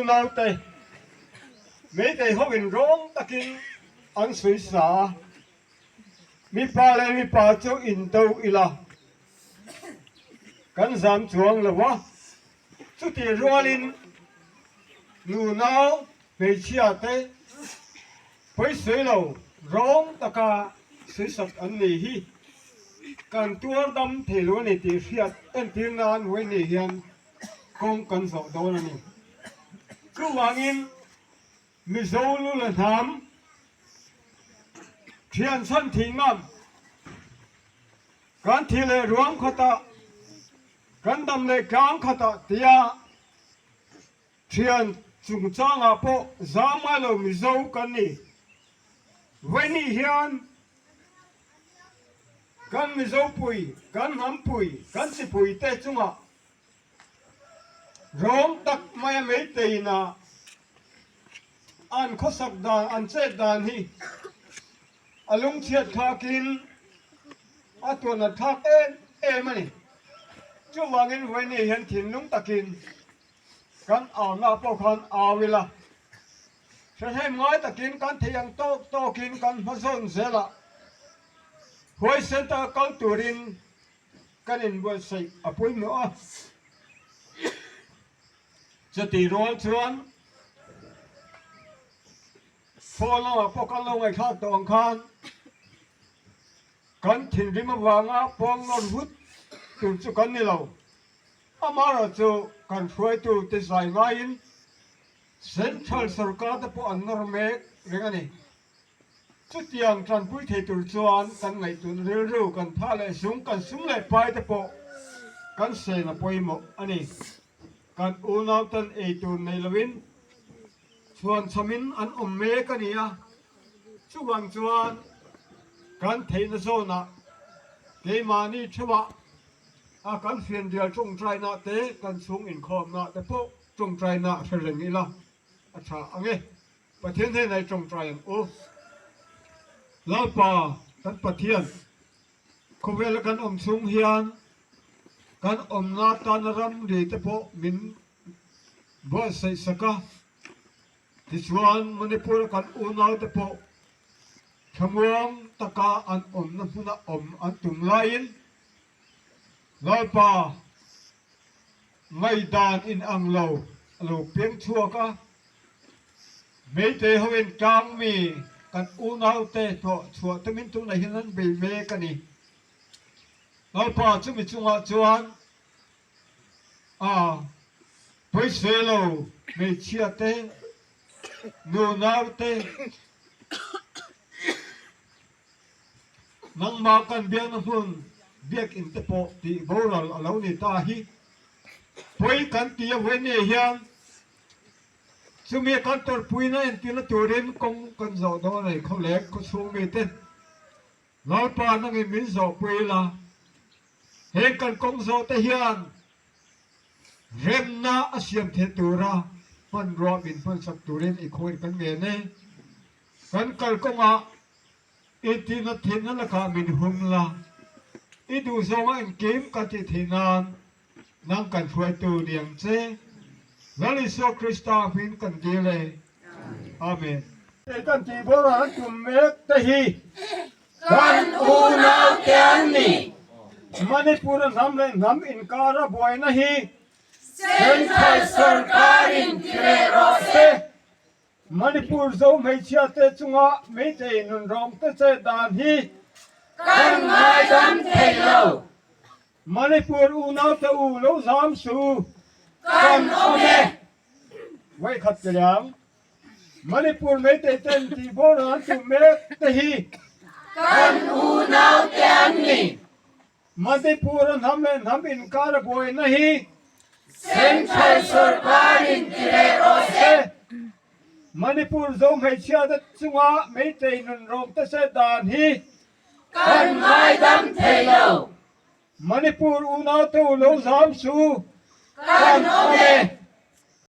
unaute Meitei hoin rawng takin an sawi sa a, mipa leh mipa chu indo ila kan zam chuang lo a, chutih rualin nunau hmeichhia te pawisawi lo rawng taka sawisak an ni hi kan tuar dam thei lo a ni tih hriat entir nan Wayne hian kawng kan zawh dawn a ni. Chuvangin Mizo lu la hnam thian chhan thih ngam kan thih leh ruang khatah kan dam leh tlang khatah tia thian chungchangah pawh zam ngai lo Mizo kan ni. Vawinih hian Kan Mizopui, kan hnampui, kan chipuite chungah rawng tak maia Meiteina an khawsak dan, an chet dan hi a lungchhiat thlakin a tuanat thlak em em a ni. Chuvangin Vawiini hian thinlung takin kan aunaah pawh khan au ila. Hrehnem ngai takin kan thei ang tawk tawkin kan hmazawn zelah huaisen taka kal turin kan inbuatsaih a pawimawh a. Chutih rual chuan phone lamah pawh kan lo ngaihthlak tawh ang khan kan thinrim avanga pawng nawr vut tur chu kan ni lo. Amaherawhchu kan hruaitute zai ngaiin Central sorkar te pawh an nawr mek reng a ni. Chutiang tanpui thei tur chuan kan ngaihtuahna rilru, kan tha leh zung, kan sum leh pai te pawh kan sen a pawimawh a ni. Kan unau tan ei tur nei loin chhuan chhamin an awm mek a ni a, chuvang chuan kan theihna zawnah keimahni theuhah a kan fianrial tawngtaina te, kan chhung inkhawmna te pawh Tawngtaina hre reng ila a tha ang e. Pathian hnenah i tawngtai ang u. Lalpa kan Pathian, khawvela kan awm chhung hian kan awmna tana ramri te pawh min buatsaih sak a, tichuan Manipur-a kan unaute pawh thlamuang taka an awmna hmuna awm an tum laiin Lalpa, ngaihdan in ang lo a lo piang chhuak a, Meitei hoin tlang mi kan unaute hnawh chhuah tumin tunah hian an bei mek a ni. Lalpa chumi chungah chuan a pawisa lo hmeichhia te, nunau te, Nangmah kan biakna hmun biakinn te pawh tih boral a lo ni ta hi. Pawi kan ti a vawinia hian chumi kan tawrhpuina entirna turin kawng kan zawh dawn a ni khawlek khawchhung mite Lalpa nangin min zawhpui ila heng kan kawng zawh te hian remna a siam theih tura hmanrua min hmansak turin i khawi kan ngen e. Kan kalkawngah i tihna thinna lakah min hum la, i duhzawnga engkim kan tih theih nan nang kan hruaitu ni ang che. Lal Isua Krista hming kan dil e. Amen. Kei kan tih boral an tum mek te hi kan unaute an ni. Manipur-a hnam leh hnam inkara buaina hi Central sorkarin ti leh rawh se. Manipur Zo hmeichhia te chunga Meitei nunrawng te chet dan hi kan ngaidam thei lo. Manipur unau te u lo zam su. Kan awm e. Vawikhat ke liang Manipur Meitei ten tih bawr an tum mek te hi kan unau te an ni. Manipur a hnam leh hnam inkar a buaina hi Central sorkarin ti leh rawh se. Manipur Zo hmeichhia te chunga Meitei nunrawng te se dan hi kan ngaidam thei lo. Manipur unau te u lo zam su. Kan awm e.